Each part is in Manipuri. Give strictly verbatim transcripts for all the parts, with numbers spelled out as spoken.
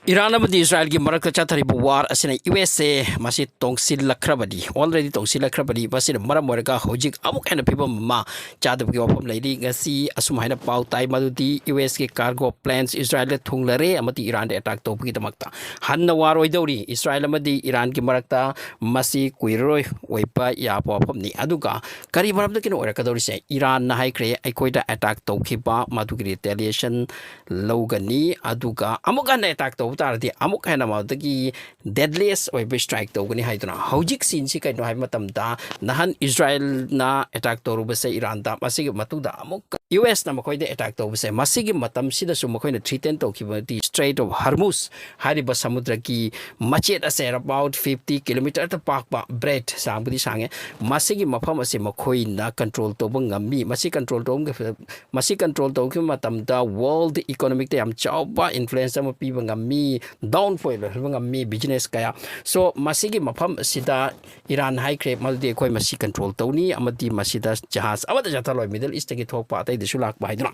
ꯏꯔꯥꯟ ꯑꯃꯗꯤ ꯏꯁꯔꯥꯏꯜꯒꯤ ꯃꯔꯛꯇ ꯆꯠꯊꯔꯤꯕ ꯋꯥꯔ ꯑꯁꯤꯅ ꯌꯨ ꯑꯦꯁ ꯑꯦ ꯃꯁꯤ ꯇꯣꯡꯁꯤꯜꯂꯛꯈ꯭ꯔꯕꯗꯤ, already ꯇꯣꯡꯁꯤꯜꯂꯛꯈ꯭ꯔꯕꯗꯤ, ꯃꯁꯤꯅ ꯃꯔꯝ ꯑꯣꯏꯔꯒ ꯍꯧꯖꯤꯛ ꯑꯃꯨꯛ ꯍꯦꯟꯅ ꯐꯤꯕꯝ ꯑꯃ ꯆꯥꯗꯕꯒꯤ ꯋꯥꯐꯝ ꯂꯩꯔꯤ꯫ ꯉꯁꯤ ꯑꯁꯨꯝ ꯍꯥꯏꯅ ꯄꯥꯎ ꯇꯥꯏ ꯃꯗꯨꯗꯤ ꯌꯨ ꯑꯦꯁꯀꯤ ꯀꯥꯔꯒꯣ ꯄ꯭ꯂꯦꯟꯁ ꯏꯁꯔꯥꯏꯜꯗ ꯊꯨꯡꯂꯔꯦ ꯑꯃꯗꯤ ꯏꯔꯥꯟꯗ ꯑꯦꯇꯥꯛ ꯇꯧꯕꯒꯤꯗꯃꯛꯇ ꯍꯟꯅ ꯋꯥꯔ ꯑꯣꯏꯗꯧꯔꯤ꯫ ꯏꯁꯔꯥꯏꯜ ꯑꯃꯗꯤ ꯏꯔꯥꯟꯒꯤ ꯃꯔꯛꯇ ꯃꯁꯤ ꯀꯨꯏꯔꯔꯣꯏ ꯑꯣꯏꯕ ꯌꯥꯕ ꯋꯥꯐꯝꯅꯤ꯫ ꯑꯗꯨꯒ ꯀꯔꯤ ꯃꯔꯝꯗꯒꯤꯅꯣ ꯑꯣꯏꯔꯛꯀꯗꯧꯔꯤꯁꯦ? ꯏꯔꯥꯟꯅ ꯍꯥꯏꯈ꯭ꯔꯦ, ꯑꯩꯈꯣꯏꯗ ꯑꯦꯇꯥꯛ ꯇꯧꯈꯤꯕ ꯃꯗꯨꯒꯤ ꯔꯤꯇꯦꯂꯤꯌꯦꯁꯟ ꯂꯧꯒꯅꯤ, ꯑꯗꯨꯒ ꯑꯃꯨꯛ ꯍꯟꯅ ꯑꯦꯇꯥꯛ ꯇꯧꯕ ꯇꯥꯔꯗꯤ ꯑꯃꯨꯛ ꯍꯦꯟꯅ ꯃꯗꯨꯗꯒꯤ ꯗꯦꯗꯂꯤꯌꯦꯁ ꯑꯣꯏꯕ ꯁ꯭ꯇ꯭ꯔꯥꯏꯛ ꯇꯧꯒꯅꯤ ꯍꯥꯏꯗꯨꯅ꯫ ꯍꯧꯖꯤꯛ ꯁꯤꯟꯁꯤ ꯀꯩꯅꯣ ꯍꯥꯏꯕ ꯃꯇꯝꯗ, ꯅꯍꯥꯟ ꯏꯁꯔꯥꯏꯜꯅ ꯑꯦꯇꯥꯛ ꯇꯧꯔꯨꯕꯁꯦ ꯏꯔꯥꯟꯗ, ꯃꯁꯤꯒꯤ ꯃꯇꯨꯡꯗ ꯑꯃꯨꯛ ꯌꯨ ꯑꯦꯁꯅ ꯃꯈꯣꯏꯗ ꯑꯦꯇꯥꯛ ꯇꯧꯕꯁꯦ, ꯃꯁꯤꯒꯤ ꯃꯇꯝꯁꯤꯗꯁꯨ ꯃꯈꯣꯏꯅ ꯊ꯭ꯔꯤꯇꯦꯟ ꯇꯧꯈꯤꯕꯗꯤ Strait of Hormuz ꯍꯥꯏꯔꯤꯕ ꯁꯃꯨꯗ꯭ꯔꯒꯤ ꯃꯆꯦꯠ ꯑꯁꯦ about fifty kilometre ꯄꯥꯛꯄ, ꯕ꯭ꯔꯦꯠ ꯁꯥꯡꯕꯗꯤ ꯁꯥꯡꯉꯦ, ꯃꯁꯤꯒꯤ ꯃꯐꯝ ꯑꯁꯤ ꯃꯈꯣꯏꯅ ꯀꯟꯇ꯭ꯔꯣꯜ ꯇꯧꯕ ꯉꯝꯃꯤ꯫ ꯃꯁꯤ ꯀꯟꯇ꯭ꯔꯣꯜ ꯇꯧꯕ, ꯃꯁꯤ ꯀꯟꯇ꯭ꯔꯣꯜ ꯇꯧꯈꯤꯕ ꯃꯇꯝꯗ ꯋꯥꯔꯜꯗ ꯏꯀꯣꯅꯣꯃꯤꯛꯇ ꯌꯥꯝ ꯆꯥꯎꯕ ꯏꯟꯐ꯭ꯂꯨꯌꯦꯟꯁ ꯑꯃ ꯄꯤꯕ ꯉꯝꯃꯤ, ꯗꯥꯎꯟꯐꯣꯜ ꯑꯣꯏꯍꯟꯕ ꯉꯝꯃꯤ ꯕꯤꯖꯤꯅꯦꯁ ꯀꯌꯥ꯫ So, ꯃꯁꯤꯒꯤ ꯃꯐꯝ ꯑꯁꯤꯗ ꯏꯔꯥꯟ ꯍꯥꯏꯈ꯭ꯔꯦ, ꯃꯗꯨꯗꯤ ꯑꯩꯈꯣꯏ ꯃꯁꯤ ꯀꯟꯇ꯭ꯔꯣꯜ ꯇꯧꯅꯤ ꯑꯃꯗꯤ ꯃꯁꯤꯗ ꯖꯍꯥꯖ ꯑꯃꯠꯇ ꯆꯠꯊꯔꯣꯏ, ꯃꯤꯗꯜ ꯏꯁꯇꯒꯤ ꯊꯣꯛꯄ ꯑꯇꯩꯗꯁꯨ ꯂꯥꯛꯄ ꯍꯥꯏꯗꯨꯅ꯫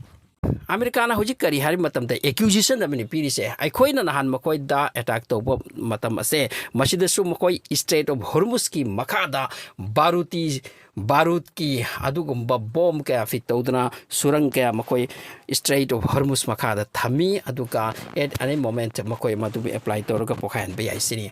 ꯑꯃꯦꯔꯤꯀꯥꯅ ꯍꯧꯖꯤꯛ ꯀꯔꯤ ꯍꯥꯏꯔꯤꯕ ꯃꯇꯝꯗ, ꯑꯦꯀ꯭ꯌꯨꯖꯦꯁꯟ ꯑꯃꯅꯤ ꯄꯤꯔꯤꯁꯦ, ꯑꯩꯈꯣꯏꯅ ꯅꯍꯥꯟ ꯃꯈꯣꯏꯗ ꯑꯦꯇꯥꯛ ꯇꯧꯕ ꯃꯇꯝ ꯑꯁꯦ, ꯃꯁꯤꯗꯁꯨ ꯃꯈꯣꯏ Strait of Hormuzꯀꯤ ꯃꯈꯥꯗ ꯕꯥꯔꯨꯇꯤ, ꯕꯥꯔꯨꯠꯀꯤ ꯑꯗꯨꯒꯨꯝꯕ ꯕꯣꯝ ꯀꯌꯥ ꯐꯤꯠ ꯇꯧꯗꯨꯅ, ꯁꯨꯔꯪ ꯀꯌꯥ ꯃꯈꯣꯏ Strait of Hormuz ꯃꯈꯥꯗ ꯊꯝꯃꯤ, ꯑꯗꯨꯒ at any moment ꯃꯈꯣꯏ ꯃꯗꯨꯕꯨ ꯑꯦꯄ꯭ꯂꯥꯏ ꯇꯧꯔꯒ ꯄꯣꯈꯥꯏꯍꯟꯕ ꯌꯥꯏ ꯁꯤꯅꯤ꯫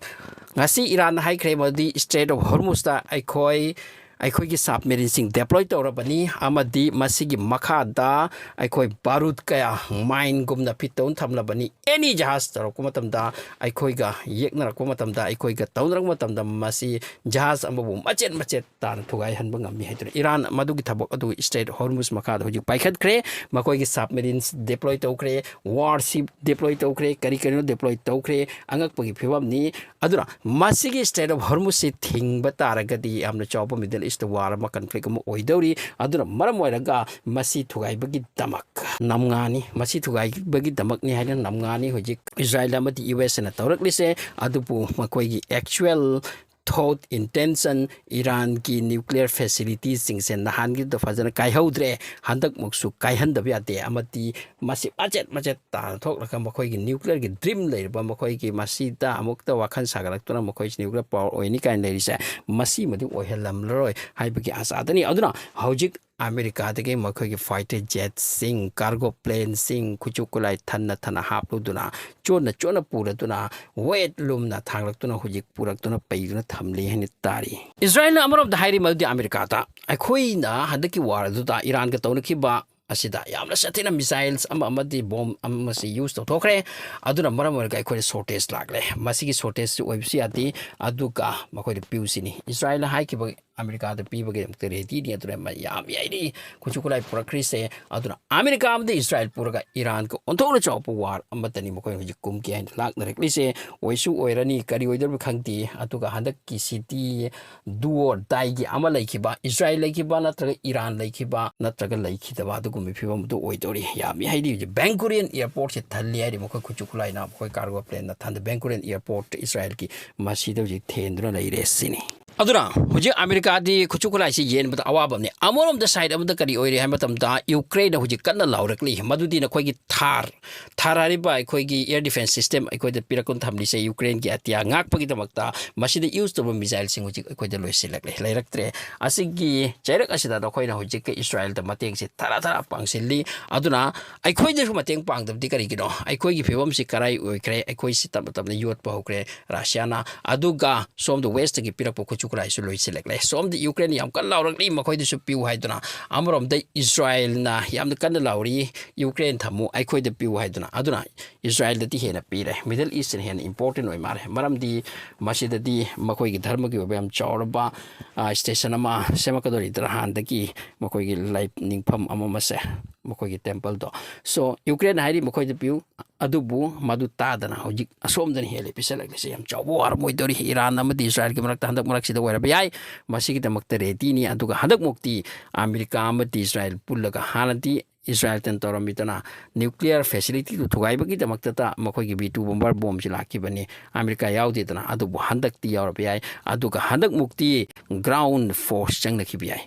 ꯉꯁꯤ ꯏꯔꯥꯟꯅ ꯍꯥꯏꯈ꯭ꯔꯦ ꯃꯗꯨꯗꯤ Strait of Hormuzꯇ ꯑꯩꯈꯣꯏ ꯑꯩꯈꯣꯏꯒꯤ ꯁꯕꯃꯦꯔꯤꯟꯁꯤꯡ ꯗꯦꯄ꯭ꯂꯣꯏ ꯇꯧꯔꯕꯅꯤ ꯑꯃꯗꯤ ꯃꯁꯤꯒꯤ ꯃꯈꯥꯗ ꯑꯩꯈꯣꯏ ꯕꯥꯔꯨꯗ ꯀꯌꯥ ꯃꯥꯏꯟꯒꯨꯝꯅ ꯐꯤꯠ ꯇꯧꯅ ꯊꯝꯂꯕꯅꯤ꯫ ꯑꯦꯅꯤ ꯖꯍꯥꯖ ꯇꯧꯔꯛꯄ ꯃꯇꯝꯗ, ꯑꯩꯈꯣꯏꯒ ꯌꯦꯛꯅꯔꯛꯄ ꯃꯇꯝꯗ, ꯑꯩꯈꯣꯏꯒ ꯇꯧꯅꯔꯛꯄ ꯃꯇꯝꯗ ꯃꯁꯤ ꯖꯍꯥꯖ ꯑꯃꯕꯨ ꯃꯆꯦꯠ ꯃꯆꯦꯠ ꯇꯥꯅ ꯊꯨꯒꯥꯏꯍꯟꯕ ꯉꯝꯃꯤ ꯍꯥꯏꯗꯨꯅ꯫ ꯏꯔꯥꯟ ꯃꯗꯨꯒꯤ ꯊꯕꯛ ꯑꯗꯨ Strait of Hormuz ꯃꯈꯥꯗ ꯍꯧꯖꯤꯛ ꯄꯥꯏꯈꯠꯈ꯭ꯔꯦ꯫ ꯃꯈꯣꯏꯒꯤ ꯁꯕꯃꯦꯔꯤꯟꯁ ꯗꯦꯄ꯭ꯂꯣꯏ ꯇꯧꯈ꯭ꯔꯦ, ꯋꯥꯔꯁꯤꯞ ꯗꯦꯄ꯭ꯂꯣꯏ ꯇꯧꯈ꯭ꯔꯦ, ꯀꯔꯤ ꯀꯔꯤꯅꯣ ꯗꯦꯄ꯭ꯂꯣꯏ ꯇꯧꯈ꯭ꯔꯦ꯫ ꯑꯉꯛꯄꯒꯤ ꯐꯤꯕꯝꯅꯤ꯫ ꯑꯗꯨꯅ ꯃꯁꯤꯒꯤ Strait of Hormuzꯁꯤ ꯊꯤꯡꯕ ꯇꯥꯔꯒꯗꯤ ꯌꯥꯝꯅ ꯆꯥꯎꯕ ꯃꯤꯗꯜ ꯏꯁꯇ ꯋꯥꯔ ꯑꯃ, ꯀꯟꯐ꯭ꯂꯤꯛ ꯑꯃ ꯑꯣꯏꯗꯧꯔꯤ꯫ ꯑꯗꯨꯅ ꯃꯔꯝ ꯑꯣꯏꯔꯒ ꯃꯁꯤ ꯊꯨꯒꯥꯏꯕꯒꯤꯗꯃꯛ ꯅꯝꯉꯥꯅꯤ, ꯃꯁꯤ ꯊꯨꯒꯥꯏꯕꯒꯤꯗꯃꯛꯅꯤ ꯍꯥꯏꯅ ꯅꯝꯉꯥꯅꯤ ꯍꯧꯖꯤꯛ ꯏꯁꯔꯥꯏꯜ ꯑꯃꯗꯤ ꯌꯨ ꯑꯦꯁꯅ ꯇꯧꯔꯛꯂꯤꯁꯦ꯫ ꯑꯗꯨꯕꯨ ꯃꯈꯣꯏꯒꯤ ꯑꯦꯛꯆꯨꯋꯦꯜ thought, intention, ꯏꯔꯥꯟꯒꯤ nuclear facilityꯁꯤꯡꯁꯦ ꯅꯍꯥꯟꯒꯤꯗꯨꯗ ꯐꯖꯅ ꯀꯥꯏꯍꯧꯗ꯭ꯔꯦ, ꯍꯟꯗꯛꯃꯨꯛꯁꯨ ꯀꯥꯏꯍꯟꯗꯕ ꯌꯥꯗꯦ, ꯑꯃꯗꯤ ꯃꯁꯤ ꯃꯆꯦꯠ ꯃꯆꯦꯠ ꯇꯥꯟꯊꯣꯛꯂꯒ ꯃꯈꯣꯏꯒꯤ nuclearꯒꯤ dream ꯂꯩꯔꯤꯕ, ꯃꯈꯣꯏꯒꯤ ꯃꯁꯤꯗ ꯑꯃꯨꯛꯇ ꯋꯥꯈꯜ ꯁꯥꯒꯠꯂꯛꯇꯨꯅ ꯃꯈꯣꯏꯁꯤ nuclear power ꯑꯣꯏꯅꯤ ꯀꯥꯏꯅ ꯂꯩꯔꯤꯁꯦ, ꯃꯁꯤꯃꯗꯤ ꯑꯣꯏꯍꯜꯂꯝꯂꯔꯣꯏ ꯍꯥꯏꯕꯒꯤ ꯑꯥꯁꯥꯗꯅꯤ꯫ ꯑꯗꯨꯅ ꯍꯧꯖꯤꯛ ꯑꯃꯦꯔꯤꯀꯥꯗꯒꯤ ꯃꯈꯣꯏꯒꯤ fighter jetꯁꯤꯡ, cargo planeꯁꯤꯡ, ꯈꯨꯠꯁꯨ ꯈꯨꯠꯂꯥꯏ ꯊꯟꯅ ꯊꯟꯅ ꯍꯥꯞꯂꯨꯗꯨꯅ, ꯆꯣꯟꯅ ꯆꯣꯟꯅ ꯄꯨꯔꯗꯨꯅ, weight ꯂꯨꯝꯅ ꯊꯥꯡꯂꯛꯇꯨꯅ ꯍꯧꯖꯤꯛ ꯄꯨꯔꯛꯇꯨꯅ ꯄꯩꯗꯨꯅ ꯊꯝꯂꯤ ꯍꯥꯏꯅ ꯇꯥꯔꯤ꯫ ꯏꯁꯔꯥꯌꯦꯜꯅ ꯑꯃꯔꯣꯝꯗ ꯍꯥꯏꯔꯤ ꯃꯗꯨꯗꯤ ꯑꯃꯦꯔꯤꯀꯥꯗ ꯑꯩꯈꯣꯏꯅ ꯍꯟꯗꯛꯀꯤ war ꯑꯗꯨꯗ ꯏꯔꯥꯟꯒ ꯇꯧꯅꯈꯤꯕ ꯑꯁꯤꯗ ꯌꯥꯝꯅ ꯁꯥꯊꯤꯅ missiles ꯑꯃ ꯑꯃꯗꯤ bomb ꯑꯃꯁꯤ use ꯇꯧꯊꯣꯛꯈ꯭ꯔꯦ, ꯑꯗꯨꯅ ꯃꯔꯝ ꯑꯣꯏꯔꯒ ꯑꯩꯈꯣꯏꯗ shortage ꯂꯥꯛꯂꯦ, ꯃꯁꯤꯒꯤ shortageꯁꯤ ꯑꯣꯏꯕꯁꯨ ꯌꯥꯗꯦ, ꯑꯗꯨꯒ ꯃꯈꯣꯏꯗ ꯄꯤꯌꯨ ꯁꯤꯅꯤ꯫ ꯏꯁꯔꯥꯌꯦꯜꯅ ꯍꯥꯏꯈꯤꯕ ꯑꯃꯦꯔꯤꯀꯥꯗ ꯄꯤꯕꯒꯤꯗꯃꯛꯇ readyꯅꯤ, ꯑꯗꯨꯅ ꯃꯌꯥꯝ ꯌꯥꯏꯔꯤ ꯈꯨꯠꯁꯨ ꯈꯨꯠꯂꯥꯏ ꯄꯨꯔꯛꯈ꯭ꯔꯤꯁꯦ꯫ ꯑꯗꯨꯅ ꯑꯃꯦꯔꯤꯀꯥ ꯑꯃꯗꯤ ꯏꯁꯔꯥꯌꯦꯜ ꯄꯨꯔꯒ ꯏꯔꯥꯟꯒ ꯑꯣꯟꯊꯣꯛꯅ ꯆꯥꯎꯕ war ꯑꯃꯠꯇꯅꯤ ꯃꯈꯣꯏꯅ ꯍꯧꯖꯤꯛ ꯀꯨꯝꯒꯦ ꯍꯥꯏꯅ ꯂꯥꯛꯅꯔꯛꯂꯤꯁꯦ꯫ ꯑꯣꯏꯁꯨ ꯑꯣꯏꯔꯅꯤ, ꯀꯔꯤ ꯑꯣꯏꯗꯧꯔꯤꯕ ꯈꯪꯗꯦ꯫ ꯑꯗꯨꯒ ꯍꯟꯗꯛꯀꯤꯁꯤꯗꯤ do or dieꯒꯤ ꯑꯃ ꯂꯩꯈꯤꯕ, ꯏꯁꯔꯥꯌꯦꯜ ꯂꯩꯈꯤꯕ ꯅꯠꯇ꯭ꯔꯒ ꯏꯔꯥꯟ ꯂꯩꯈꯤꯕ ꯅꯠꯇ꯭ꯔꯒ ꯂꯩꯈꯤꯗꯕ ꯑꯗꯨꯒꯨꯝꯕ ꯐꯤꯕꯝ ꯑꯗꯨ ꯑꯣꯏꯗꯧꯔꯤ꯫ ꯌꯥꯝꯃꯤ ꯍꯥꯏꯗꯤ ꯍꯧꯖꯤꯛ Ben Gurion airportꯁꯦ ꯊꯜꯂꯤ ꯍꯥꯏꯔꯤ, ꯃꯈꯣꯏ ꯈꯨꯠꯁꯨ ꯈꯨꯠꯂꯥꯏꯅ, ꯃꯈꯣꯏ cargo planeꯅ ꯊꯟꯗ Ben Gurion airport ꯏꯁꯔꯥꯌꯦꯜꯒꯤ ꯃꯁꯤꯗ ꯍꯧꯖꯤꯛ ꯊꯦꯟꯗꯨꯅ ꯂꯩꯔꯦ ꯁꯤꯅꯤ꯫ ꯑꯗꯨꯅ ꯍꯧꯖꯤꯛ ꯑꯃꯦꯔꯤꯀꯥꯗꯤ ꯈꯨꯠꯁꯨ ꯈꯨꯠꯂꯥꯏꯁꯤ ꯌꯦꯟꯕꯗ ꯑꯋꯥꯕ ꯑꯃꯅꯤ꯫ ꯑꯃꯔꯣꯝꯗ side ꯑꯃꯗ ꯀꯔꯤ ꯑꯣꯏꯔꯤ ꯍꯥꯏꯕ ꯃꯇꯝꯗ ꯌꯨꯀ꯭ꯔꯦꯟꯅ ꯍꯧꯖꯤꯛ ꯀꯟꯅ ꯂꯥꯎꯔꯛꯂꯤ, ꯃꯗꯨꯗꯤ ꯅꯈꯣꯏꯒꯤ ꯊꯥꯔ, ꯊꯥꯔ ꯍꯥꯏꯔꯤꯕ ꯑꯩꯈꯣꯏꯒꯤ air defense system ꯑꯩꯈꯣꯏꯗ ꯄꯤꯔꯛꯇꯨꯅ ꯊꯝꯂꯤꯁꯦ ꯌꯨꯀ꯭ꯔꯦꯟꯒꯤ ꯑꯇꯤꯌꯥ ꯉꯥꯛꯄꯒꯤꯗꯃꯛꯇ, ꯃꯁꯤꯗ use ꯇꯧꯕ missileꯁꯤꯡ ꯍꯧꯖꯤꯛ ꯑꯩꯈꯣꯏꯗ ꯂꯣꯏꯁꯤꯜꯂꯛꯂꯦ, ꯂꯩꯔꯛꯇ꯭ꯔꯦ꯫ ꯑꯁꯤꯒꯤ ꯆꯩꯔꯛ ꯑꯁꯤꯗ ꯅꯈꯣꯏꯅ ꯍꯧꯖꯤꯛꯀ ꯏꯁꯔꯥꯌꯦꯜꯗ ꯃꯇꯦꯡꯁꯤ ꯊꯔꯥ ꯊꯔꯥ ꯄꯥꯡꯁꯤꯜꯂꯤ꯫ ꯑꯗꯨꯅ ꯑꯩꯈꯣꯏꯗꯁꯨ ꯃꯇꯦꯡ ꯄꯥꯡꯗꯕꯗꯤ ꯀꯔꯤꯒꯤꯅꯣ? ꯑꯩꯈꯣꯏꯒꯤ ꯐꯤꯕꯝꯁꯤ ꯀꯔꯥꯏ ꯑꯣꯏꯈ꯭ꯔꯦ? ꯑꯩꯈꯣꯏꯁꯤ ꯇꯞꯅ ꯇꯞꯅ ꯌꯣꯠꯄ ꯍꯧꯈ꯭ꯔꯦ ꯔꯁꯤꯌꯥꯅ꯫ ꯑꯗꯨꯒ ꯁꯣꯝꯗ Westꯇꯒꯤ ꯄꯤꯔꯛꯄ ꯈꯨꯠꯁꯨ ꯈꯨꯠꯂꯥꯏꯁꯨ ꯂꯣꯏꯁꯤꯜꯂꯛꯂꯦ꯫ ꯁꯣꯝꯗ ꯌꯨꯀ꯭ꯔꯦꯟꯅ ꯌꯥꯝ ꯀꯟꯅ ꯂꯥꯎꯔꯛꯂꯤ, ꯃꯈꯣꯏꯗꯁꯨ ꯄꯤꯌꯨ ꯍꯥꯏꯗꯨꯅ꯫ ꯑꯃꯔꯣꯝꯗ ꯏꯁꯔꯥꯌꯦꯜꯅ ꯌꯥꯝꯅ ꯀꯟꯅ ꯂꯥꯎꯔꯤ, ꯌꯨꯀ꯭ꯔꯦꯟ ꯊꯝꯃꯨ, ꯑꯩꯈꯣꯏꯗ ꯄꯤꯌꯨ ꯍꯥꯏꯗꯨꯅ꯫ ꯑꯗꯨꯅ ꯏꯁꯔꯥꯌꯦꯜꯗꯗꯤ ꯍꯦꯟꯅ ꯄꯤꯔꯦ, Middle Eastꯅ ꯍꯦꯟꯅ important ꯑꯣꯏ ꯃꯥꯜꯂꯦ꯫ ꯃꯔꯝꯗꯤ ꯃꯁꯤꯗꯗꯤ ꯃꯈꯣꯏꯒꯤ ꯙꯔꯃꯒꯤ ꯑꯣꯏꯕ ꯌꯥꯝ ꯆꯥꯎꯔꯕ, ꯑ, station ꯑꯃ ꯁꯦꯝꯃꯛꯀꯗꯧꯔꯤ, ꯏꯔꯥꯟꯗꯒꯤ ꯃꯈꯣꯏꯒꯤ ꯂꯥꯏꯅꯤꯡꯐꯝ ꯑꯃ ꯑꯃꯁꯦ, ꯃꯈꯣꯏꯒꯤ templeꯗꯣ꯫ So ꯌꯨꯀ꯭ꯔꯦꯟꯅ ꯍꯥꯏꯔꯤ ꯃꯈꯣꯏꯗ ꯄꯤꯌꯨ, ꯑꯗꯨꯕꯨ ꯃꯗꯨ ꯇꯥꯗꯅ ꯍꯧꯖꯤꯛ ꯑꯁꯣꯝꯗꯅ ꯍꯦꯜꯂꯦ ꯄꯤꯁꯜꯂꯛꯂꯤꯁꯦ꯫ ꯌꯥꯝ ꯆꯥꯎꯕ war ꯑꯃ ꯑꯣꯏꯗꯧꯔꯤ ꯏꯔꯥꯟ ꯑꯃꯗꯤ ꯏꯁꯔꯥꯌꯦꯜꯒꯤ ꯃꯔꯛꯇ ꯍꯟꯗꯛ ꯃꯔꯛꯁꯤꯗ ꯑꯣꯏꯔꯕ ꯌꯥꯏ꯫ ꯃꯁꯤꯒꯤꯗꯃꯛꯇ readyꯅꯤ꯫ ꯑꯗꯨꯒ ꯍꯟꯗꯛꯃꯨꯛꯇꯤ ꯑꯃꯦꯔꯤꯀꯥ ꯑꯃꯗꯤ ꯏꯁꯔꯥꯌꯦꯜ ꯄꯨꯜꯂꯒ ꯍꯥꯟꯅꯗꯤ ꯏꯁꯔꯥꯏꯜꯇꯅ ꯇꯧꯔꯝꯃꯤꯗꯅ, ꯅ꯭ꯌꯨꯀ꯭ꯂꯤꯌꯔ ꯐꯦꯁꯤꯂꯤꯇꯤꯗꯨ ꯊꯨꯒꯥꯏꯕꯒꯤꯗꯃꯛꯇꯇ ꯃꯈꯣꯏꯒꯤ ꯕꯤ ꯇꯨ ꯕꯣꯝꯕꯔ ꯕꯣꯝꯁꯤ ꯂꯥꯛꯈꯤꯕꯅꯤ꯫ ꯑꯃꯦꯔꯤꯀꯥ ꯌꯥꯎꯗꯦꯗꯅ, ꯑꯗꯨꯕꯨ ꯍꯟꯗꯛꯇꯤ ꯌꯥꯎꯔꯕ ꯌꯥꯏ꯫ ꯑꯗꯨꯒ ꯍꯟꯗꯛꯃꯨꯛꯇꯤ ꯒ꯭ꯔꯥꯎꯟ ꯐꯣꯔꯁ ꯆꯪꯂꯛꯈꯤꯕ ꯌꯥꯏ꯫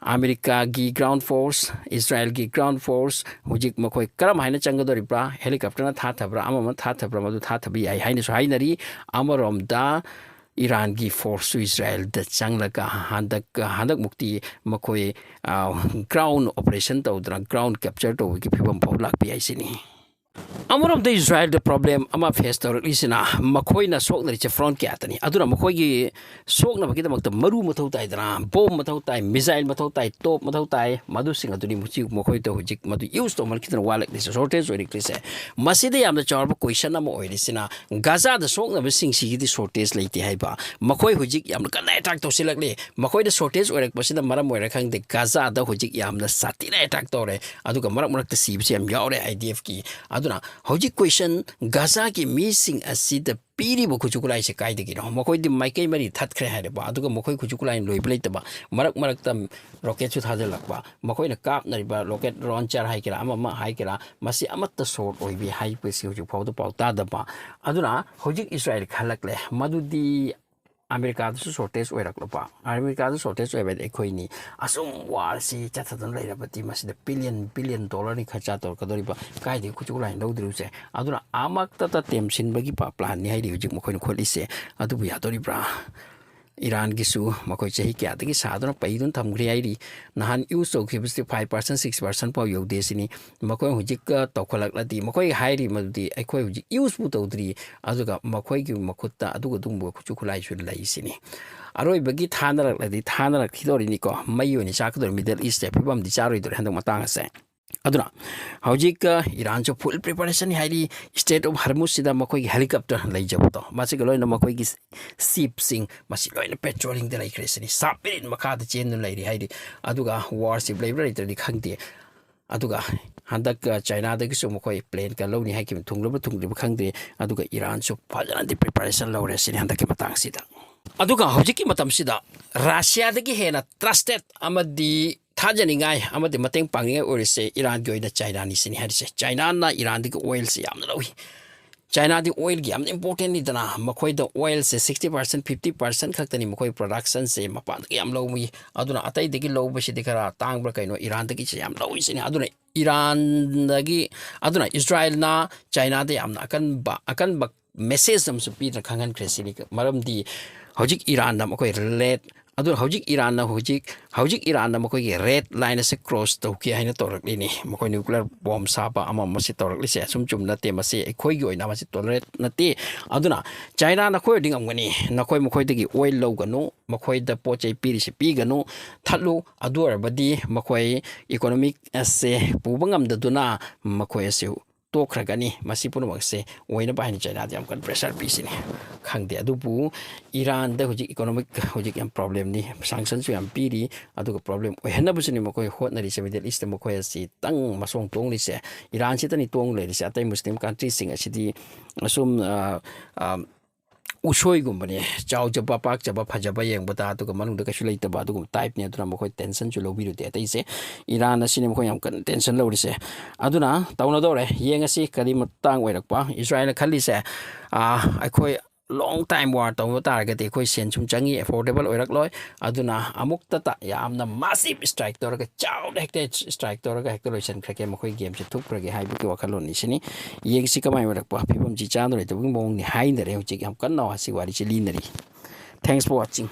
ꯑꯃꯦꯔꯤꯀꯥꯒꯤ ꯒ꯭ꯔꯥꯎꯟ ꯐꯣꯔꯁ, ꯏꯁꯔꯥꯏꯜꯒꯤ ꯒ꯭ꯔꯥꯎꯟ ꯐꯣꯔꯁ ꯍꯧꯖꯤꯛ ꯃꯈꯣꯏ ꯀꯔꯝ ꯍꯥꯏꯅ ꯆꯪꯒꯗꯧꯔꯤꯕ꯭ꯔꯥ? ꯍꯦꯂꯤꯀꯣꯞꯇꯔꯅ ꯊꯥꯊꯕ꯭ꯔꯥ, ꯑꯃ ꯑꯃ ꯊꯥꯊꯕ꯭ꯔꯥ, ꯃꯗꯨ ꯊꯥꯊꯕ ꯌꯥꯏ ꯍꯥꯏꯅꯁꯨ ꯍꯥꯏꯅꯔꯤ꯫ ꯑꯃꯔꯣꯝꯗ ꯏꯔꯥꯟꯒꯤ ꯐꯣꯔꯁꯁꯨ ꯏꯁꯔꯥꯏꯜꯗ ꯆꯪꯂꯒ ꯍꯟꯗꯛ, ꯍꯟꯗꯛꯃꯨꯛꯇꯤ ꯃꯈꯣꯏ, ꯑ, ꯒ꯭ꯔꯥꯎꯟ ꯑꯣꯄꯔꯦꯁꯟ ꯇꯧꯗꯅ, ꯒ꯭ꯔꯥꯎꯟ ꯀꯦꯞꯆꯔ ꯇꯧꯕꯒꯤ ꯐꯤꯕꯝ ꯐꯥꯎ ꯂꯥꯛꯄ ꯌꯥꯏ ꯁꯤꯅꯤ꯫ ꯑꯃꯔꯣꯝꯗ ꯏꯁꯔꯥꯏꯜꯗ ꯄ꯭ꯔꯣꯕ꯭ꯂꯦꯝ ꯑꯃ ꯐꯦꯁ ꯇꯧꯔꯛꯂꯤꯁꯤꯅ ꯃꯈꯣꯏꯅ ꯁꯣꯛꯅꯔꯤꯁꯦ ꯐ꯭ꯔꯣꯟꯠ ꯀꯌꯥꯗꯅꯤ꯫ ꯑꯗꯨꯅ ꯃꯈꯣꯏꯒꯤ ꯁꯣꯛꯅꯕꯒꯤꯗꯃꯛꯇ ꯃꯔꯨ ꯃꯊꯧ ꯇꯥꯏꯗꯅ, ꯕꯣꯝ ꯃꯊꯧ ꯇꯥꯏ, ꯃꯤꯁꯥꯏꯜ ꯃꯊꯧ ꯇꯥꯏ, ꯇꯣꯞ ꯃꯊꯧ ꯇꯥꯏ, ꯃꯗꯨꯁꯤꯡ ꯑꯗꯨꯅꯤ ꯃꯁꯤ ꯃꯈꯣꯏꯗ ꯍꯧꯖꯤꯛ ꯃꯗꯨ ꯌꯨꯁ ꯇꯧꯃꯟꯈꯤꯗꯅ ꯋꯥꯠꯂꯛꯂꯤꯁꯦ, ꯁꯣꯔꯇꯦꯖ ꯑꯣꯏꯔꯛꯂꯤꯁꯦ꯫ ꯃꯁꯤꯗ ꯌꯥꯝꯅ ꯆꯥꯎꯔꯕ ꯀꯣꯏꯁꯟ ꯑꯃ ꯑꯣꯏꯔꯤꯁꯤꯅ ꯒꯥꯖꯥꯗ ꯁꯣꯛꯅꯕꯁꯤꯡꯁꯤꯒꯤꯗꯤ ꯁꯣꯔꯇꯦꯖ ꯂꯩꯇꯦ ꯍꯥꯏꯕ꯫ ꯃꯈꯣꯏ ꯍꯧꯖꯤꯛ ꯌꯥꯝꯅ ꯀꯟꯅ ꯑꯦꯇꯥꯛ ꯇꯧꯁꯤꯜꯂꯛꯂꯤ꯫ ꯃꯈꯣꯏꯗ ꯁꯣꯔꯇꯦꯖ ꯑꯣꯏꯔꯛꯄꯁꯤꯅ ꯃꯔꯝ ꯑꯣꯏꯔ ꯈꯪꯗꯦ, ꯒꯥꯖꯥꯗ ꯍꯧꯖꯤꯛ ꯌꯥꯝꯅ ꯁꯥꯊꯤꯅ ꯑꯦꯇꯥꯛ ꯇꯧꯔꯦ꯫ ꯑꯗꯨꯒ ꯃꯔꯛ ꯃꯔꯛꯇ ꯁꯤꯕꯁꯨ ꯌꯥꯝ ꯌꯥꯎꯔꯦ ꯑꯥꯏ ꯗꯤ ꯑꯦꯐꯀꯤ꯫ ꯑꯗꯨꯅ ꯍꯧꯖꯤꯛ ꯀꯣꯏꯁꯟ, ꯒꯥꯖꯥꯒꯤ ꯃꯤꯁꯤꯡ ꯑꯁꯤꯗ ꯄꯤꯔꯤꯕ ꯈꯨꯠꯁꯨ ꯈꯨꯠꯂꯥꯏꯁꯦ ꯀꯥꯏꯗꯒꯤꯅꯣ? ꯃꯈꯣꯏꯗꯤ ꯃꯥꯏꯀꯩ ꯃꯔꯤ ꯊꯠꯈ꯭ꯔꯦ ꯍꯥꯏꯔꯦꯕ, ꯑꯗꯨꯒ ꯃꯈꯣꯏ ꯈꯨꯠꯁꯨ ꯈꯨꯠꯂꯥꯏꯅ ꯂꯣꯏꯕ ꯂꯩꯇꯕ, ꯃꯔꯛ ꯃꯔꯛꯇ ꯔꯣꯀꯦꯠꯁꯨ ꯊꯥꯖꯤꯜꯂꯛꯄ, ꯃꯈꯣꯏꯅ ꯀꯥꯞꯅꯔꯤꯕ ꯔꯣꯀꯦꯠ ꯂꯣꯟꯆꯔ ꯍꯥꯏꯒꯦꯔꯥ, ꯑꯃ ꯑꯃ ꯍꯥꯏꯒꯦꯔꯥ, ꯃꯁꯤ ꯑꯃꯠꯇ ꯁꯣꯔꯠ ꯑꯣꯏꯕꯤ ꯍꯥꯏꯕꯁꯤ ꯍꯧꯖꯤꯛ ꯐꯥꯎꯗ ꯄꯥꯎ ꯇꯥꯗꯕ꯫ ꯑꯗꯨꯅ ꯍꯧꯖꯤꯛ ꯏꯁꯔꯥꯏꯜ ꯈꯜꯂꯛꯂꯦ, ꯃꯗꯨꯗꯤ ꯑꯃꯦꯔꯤꯀꯥꯗꯁꯨ ꯁꯣꯔꯇꯦꯖ ꯑꯣꯏꯔꯛꯂꯕ, ꯑꯃꯦꯔꯤꯀꯥꯗ ꯁꯣꯔꯇꯦꯖ ꯑꯣꯏꯕꯗꯤ ꯑꯩꯈꯣꯏꯅꯤ꯫ ꯑꯁꯨꯝ ꯋꯥꯔꯁꯤ ꯆꯠꯊꯗꯨꯅ ꯂꯩꯔꯕꯗꯤ ꯃꯁꯤꯗ ꯕꯤꯂꯤꯌꯟ ꯕꯤꯂꯤꯌꯟ ꯗꯣꯂꯔꯅꯤ ꯈꯔꯆꯥ ꯇꯧꯔꯛꯀꯗꯧꯔꯤꯕ, ꯀꯥꯏꯗꯒꯤ ꯈꯨꯠꯁꯨ ꯈꯨꯠꯂꯥꯏꯅ ꯂꯧꯗꯣꯔꯤꯕꯁꯦ? ꯑꯗꯨꯅ ꯑꯃꯛꯇꯇ ꯇꯦꯝꯁꯤꯟꯕꯒꯤ ꯄ-, ꯄ꯭ꯂꯥꯟꯅꯤ ꯍꯥꯏꯔꯤ ꯍꯧꯖꯤꯛ ꯃꯈꯣꯏꯅ ꯈꯣꯠꯂꯤꯁꯦ꯫ ꯑꯗꯨꯕꯨ ꯌꯥꯗꯣꯔꯤꯕ꯭ꯔꯥ? ꯏꯔꯥꯟꯒꯤꯁꯨ ꯃꯈꯣꯏ ꯆꯍꯤ ꯀꯌꯥꯗꯒꯤ ꯁꯥꯗꯨꯅ ꯄꯩꯗꯨꯅ ꯊꯝꯈ꯭ꯔꯦ ꯍꯥꯏꯔꯤ꯫ ꯅꯍꯥꯟ ꯌꯨꯁ ꯇꯧꯈꯤꯕꯁꯤ ꯐꯥꯏꯚ ꯄꯥꯔꯁꯦꯟ, ꯁꯤꯛꯁ ꯄꯥꯔꯁꯦꯟ ꯐꯥꯎ ꯌꯧꯗꯦ ꯁꯤꯅꯤ꯫ ꯃꯈꯣꯏ ꯍꯧꯖꯤꯛꯀ ꯇꯧꯈꯠꯂꯛꯂꯗꯤ, ꯃꯈꯣꯏ ꯍꯥꯏꯔꯤ ꯃꯗꯨꯗꯤ ꯑꯩꯈꯣꯏ ꯍꯧꯖꯤꯛ ꯌꯨꯁꯄꯨ ꯇꯧꯗ꯭ꯔꯤ, ꯑꯗꯨꯒ ꯃꯈꯣꯏꯒꯤ ꯃꯈꯨꯠꯇ ꯑꯗꯨꯒ ꯑꯗꯨꯒꯨꯝꯕ ꯈꯨꯠꯁꯨ ꯈꯨꯠꯂꯥꯏꯁꯨ ꯂꯩ ꯁꯤꯅꯤ꯫ ꯑꯔꯣꯏꯕꯒꯤ ꯊꯥꯅꯔꯛꯂꯗꯤ ꯊꯥꯅꯔꯛꯈꯤꯗꯧꯔꯤꯅꯤꯀꯣ, ꯃꯩ ꯑꯣꯏꯅ ꯆꯥꯛꯀꯗꯧꯔꯤ ꯃꯤꯗꯜ ꯏꯁꯇ ꯐꯤꯕꯝꯗꯤ ꯆꯥꯔꯣꯏꯗꯧꯔꯤ ꯍꯟꯗꯛ ꯃꯇꯥꯡ ꯑꯁꯦ꯫ ꯑꯗꯨꯅ ꯍꯧꯖꯤꯛ, ꯑ, ꯏꯔꯥꯟꯁꯨ ꯐꯨꯜ ꯄ꯭ꯔꯤꯄꯦꯔꯦꯁꯟ ꯍꯥꯏꯔꯤ꯫ ꯁ꯭ꯇ꯭ꯔꯦꯠ ꯑꯣꯐ ꯍꯔꯃꯨꯁꯁꯤꯗ ꯃꯈꯣꯏꯒꯤ ꯍꯦꯂꯤꯀꯣꯞꯇꯔ ꯂꯩꯖꯕꯗꯣ, ꯃꯁꯤꯒ ꯂꯣꯏꯅ ꯃꯈꯣꯏꯒꯤ ꯁꯤꯞꯁꯤꯡ ꯃꯁꯤ ꯂꯣꯏꯅ ꯄꯦꯇ꯭ꯔꯣꯂꯤꯡꯗ ꯂꯩꯈ꯭ꯔꯦ ꯁꯤꯅꯤ꯫ ꯁꯕꯃꯦꯔꯤꯟ ꯃꯈꯥꯗ ꯆꯦꯟꯗꯨꯅ ꯂꯩꯔꯤ ꯍꯥꯏꯔꯤ꯫ ꯑꯗꯨꯒ ꯋꯥꯔꯁꯤꯞ ꯂꯩꯕ꯭ꯔꯥ ꯂꯩꯇ꯭ꯔꯗꯤ ꯈꯪꯗꯦ꯫ ꯑꯗꯨꯒ ꯍꯟꯗꯛ, ꯑ, ꯆꯥꯏꯅꯥꯗꯒꯤꯁꯨ ꯃꯈꯣꯏ ꯄ꯭ꯂꯦꯟ ꯀ ꯂꯧꯅꯤ ꯍꯥꯏꯈꯤꯕ, ꯊꯨꯡꯂꯕ ꯊꯨꯡꯗ꯭ꯔꯤꯕ ꯈꯪꯗꯦ꯫ ꯑꯗꯨꯒ ꯏꯔꯥꯟꯁꯨ ꯐꯖꯅꯗꯤ ꯄ꯭ꯔꯤꯄꯦꯔꯦꯁꯟ ꯂꯧꯔꯦ ꯁꯤꯅꯤ ꯍꯟꯗꯛꯀꯤ ꯃꯇꯥꯡꯁꯤꯗ꯫ ꯑꯗꯨꯒ ꯍꯧꯖꯤꯛꯀꯤ ꯃꯇꯝꯁꯤꯗ ꯔꯁꯤꯌꯥꯗꯒꯤ ꯍꯦꯟꯅ ꯇ꯭ꯔꯁꯇꯦꯠ ꯑꯃꯗꯤ ꯊꯥꯖꯅꯤꯡꯉꯥꯏ ꯑꯃꯗꯤ ꯃꯇꯦꯡ ꯄꯥꯡꯅꯤꯡꯉꯥꯏ ꯑꯣꯏꯔꯤꯁꯦ ꯏꯔꯥꯟꯒꯤ ꯑꯣꯏꯅ ꯆꯥꯏꯅꯥꯅꯤ ꯁꯤꯅꯤ ꯍꯥꯏꯔꯤꯁꯦ꯫ ꯆꯥꯏꯅꯥꯅ ꯏꯔꯥꯟꯗꯒꯤ ꯑꯣꯏꯜꯁꯦ ꯌꯥꯝꯅ ꯂꯧꯏ꯫ ꯆꯥꯏꯅꯥꯗꯤ ꯑꯣꯏꯜꯒꯤ ꯌꯥꯝꯅ ꯏꯝꯄꯣꯔꯇꯦꯟꯅꯤꯗꯅ, ꯃꯈꯣꯏꯗ ꯑꯣꯏꯜꯁꯦ sixty percent, fifty percent ꯈꯛꯇꯅꯤ ꯃꯈꯣꯏ ꯄ꯭ꯔꯗꯛꯁꯟꯁꯦ ꯃꯄꯥꯟꯗꯒꯤ ꯌꯥꯝ ꯂꯧꯏ꯫ ꯑꯗꯨꯅ ꯑꯇꯩꯗꯒꯤ ꯂꯧꯕꯁꯤꯗꯤ ꯈꯔ ꯇꯥꯡꯕ꯭ꯔꯥ ꯀꯩꯅꯣ, ꯏꯔꯥꯟꯗꯒꯤꯁꯦ ꯌꯥꯝ ꯂꯧꯏꯁꯤꯅꯤ꯫ ꯑꯗꯨꯅ ꯏꯔꯥꯟꯗꯒꯤ, ꯑꯗꯨꯅ ꯏꯁꯔꯥꯏꯜꯅ ꯆꯥꯏꯅꯥꯗ ꯌꯥꯝꯅ ꯑꯀꯟꯕ, ꯑꯀꯟꯕ ꯃꯦꯁꯦꯖ ꯑꯃꯁꯨ ꯄꯤꯗꯅ ꯈꯪꯍꯟꯈ꯭ꯔꯦ ꯁꯤꯅꯤ꯫ ꯃꯔꯝꯗꯤ ꯍꯧꯖꯤꯛ ꯏꯔꯥꯟꯗ ꯃꯈꯣꯏ ꯔꯦꯠ, ꯑꯗꯨ ꯍꯧꯖꯤꯛ ꯏꯔꯥꯟꯅ ꯍꯧꯖꯤꯛ, ꯍꯧꯖꯤꯛ ꯏꯔꯥꯟꯅ ꯃꯈꯣꯏꯒꯤ ꯔꯦꯠ ꯂꯥꯏꯟ ꯑꯁꯤ ꯀ꯭ꯔꯣꯁ ꯇꯧꯈꯤ ꯍꯥꯏꯅ ꯇꯧꯔꯛꯂꯤꯅꯤ꯫ ꯃꯈꯣꯏ ꯅ꯭ꯌꯨꯀ꯭ꯂꯤꯌꯔ ꯕꯣꯝ ꯁꯥꯕ ꯑꯃ ꯑꯃꯁꯤ ꯇꯧꯔꯛꯂꯤꯁꯦ ꯑꯁꯨꯝ ꯆꯨꯝ ꯅꯠꯇꯦ꯫ ꯃꯁꯤ ꯑꯩꯈꯣꯏꯒꯤ ꯑꯣꯏꯅ ꯃꯁꯤ ꯇꯣꯂꯔꯦꯠ ꯅꯠꯇꯦ꯫ ꯑꯗꯨꯅ ꯆꯥꯏꯅꯥ ꯅꯈꯣꯏ ꯑꯣꯏꯔꯗꯤ ꯉꯝꯒꯅꯤ, ꯅꯈꯣꯏ ꯃꯈꯣꯏꯗꯒꯤ ꯑꯣꯏꯜ ꯂꯧꯒꯅꯨ, ꯃꯈꯣꯏꯗ ꯄꯣꯠ ꯆꯩ ꯄꯤꯔꯤꯁꯤ ꯄꯤꯒꯅꯨ, ꯊꯠꯂꯨ꯫ ꯑꯗꯨ ꯑꯣꯏꯔꯕꯗꯤ ꯃꯈꯣꯏ ꯏꯀꯣꯅꯣꯃꯤꯛ ꯑꯁꯦ ꯄꯨꯕ ꯉꯝꯗꯗꯨꯅ ꯃꯈꯣꯏ ꯑꯁꯤ ꯇꯣꯛꯈ꯭ꯔꯒꯅꯤ꯫ ꯃꯁꯤ ꯄꯨꯝꯅꯃꯛꯁꯦ ꯑꯣꯏꯅꯕ ꯍꯥꯏꯅ ꯆꯥꯏꯅꯥꯗ ꯌꯥꯝ ꯀꯟꯅ ꯄ꯭ꯔꯦꯁꯔ ꯄꯤꯁꯤꯅꯤ꯫ ꯈꯪꯗꯦ, ꯑꯗꯨꯕꯨ ꯏꯔꯥꯟꯗ ꯍꯧꯖꯤꯛ ꯏꯀꯣꯅꯣꯃꯤꯛ ꯍꯧꯖꯤꯛ ꯌꯥꯝ ꯄ꯭ꯔꯣꯕ꯭ꯂꯦꯝꯅꯤ, ꯁꯥꯡꯁꯟꯁꯨ ꯌꯥꯝ ꯄꯤꯔꯤ꯫ ꯑꯗꯨꯒ ꯄ꯭ꯔꯣꯕ꯭ꯂꯦꯝ ꯑꯣꯏꯍꯟꯅꯕꯁꯨꯅꯤ ꯃꯈꯣꯏ ꯍꯣꯠꯅꯔꯤꯁꯦ꯫ ꯃꯤꯗꯜ ꯏꯁꯇ ꯃꯈꯣꯏ ꯑꯁꯤ ꯇꯪ ꯃꯁꯣꯡ ꯇꯣꯡꯂꯤꯁꯦ, ꯏꯔꯥꯟꯁꯤꯗꯅꯤ ꯇꯣꯡ ꯂꯩꯔꯤꯁꯦ꯫ ꯑꯇꯩ ꯃꯨꯁꯂꯤꯝ ꯀꯟꯇ꯭ꯔꯤꯁꯤꯡ ꯑꯁꯤꯗꯤ ꯑꯁꯨꯝ, ꯑ, ꯑ, ꯎꯁꯣꯏꯒꯨꯝꯕꯅꯦ, ꯆꯥꯎꯖꯕ, ꯄꯥꯛꯆꯕ, ꯐꯖꯕ ꯌꯦꯡꯕꯗ, ꯑꯗꯨꯒ ꯃꯅꯨꯡꯗ ꯀꯩꯁꯨ ꯂꯩꯇꯕ ꯑꯗꯨꯒꯨꯝꯕ ꯇꯥꯏꯞꯅꯦ꯫ ꯑꯗꯨꯅ ꯃꯈꯣꯏ ꯇꯦꯟꯁꯟꯁꯨ ꯂꯧꯕꯤꯔꯨꯗꯦ꯫ ꯑꯇꯩꯁꯦ ꯏꯔꯥꯟ ꯑꯁꯤꯅꯤ ꯃꯈꯣꯏ ꯌꯥꯝ ꯀꯟꯅ ꯇꯦꯟꯁꯟ ꯂꯧꯔꯤꯁꯦ꯫ ꯑꯗꯨꯅ ꯇꯧꯅꯗꯧꯔꯦ, ꯌꯦꯡꯉꯁꯤ ꯀꯔꯤ ꯃꯇꯥꯡ ꯑꯣꯏꯔꯛꯄ꯫ ꯏꯁꯔꯥꯏꯜꯅ ꯈꯜꯂꯤꯁꯦ, ꯑꯥ, ꯑꯩꯈꯣꯏ ꯂꯣꯡ ꯇꯥꯏꯝ ꯋꯥꯔ ꯇꯧꯕ ꯇꯥꯔꯒꯗꯤ ꯑꯩꯈꯣꯏ ꯁꯦꯟ ꯁꯨꯝ ꯆꯪꯉꯤ, ꯑꯦꯐꯣꯔꯗꯦꯕꯜ ꯑꯣꯏꯔꯛꯂꯣꯏ꯫ ꯑꯗꯨꯅ ꯑꯃꯨꯛꯇꯇ ꯌꯥꯝꯅ ꯃꯥꯁꯤꯞ ꯏꯁꯇ꯭ꯔꯥꯏꯛ ꯇꯧꯔꯒ, ꯆꯥꯎꯅ ꯍꯦꯛꯇ ꯏꯁꯇ꯭ꯔꯥꯏꯛ ꯇꯧꯔꯒ ꯍꯦꯛꯇ ꯂꯣꯏꯁꯤꯟꯈ꯭ꯔꯒꯦ, ꯃꯈꯣꯏ ꯒꯦꯝꯁꯦ ꯊꯨꯞꯈ꯭ꯔꯒꯦ ꯍꯥꯏꯕꯒꯤ ꯋꯥꯈꯜꯂꯣꯟꯅꯤ ꯁꯤꯅꯤ꯫ ꯌꯦꯡꯁꯤ ꯀꯃꯥꯏꯅ ꯑꯣꯏꯔꯛꯄ꯫ ꯐꯤꯕꯝꯁꯤ ꯆꯥꯗ ꯂꯩꯇꯕꯒꯤ ꯃꯑꯣꯡꯅꯤ ꯍꯥꯏꯅꯔꯦ꯫ ꯍꯧꯖꯤꯛ ꯌꯥꯝ ꯀꯟꯅ ꯋꯥꯁꯤ, ꯋꯥꯔꯤꯁꯤ ꯂꯤꯅꯔꯤ꯫ Thanks for watching.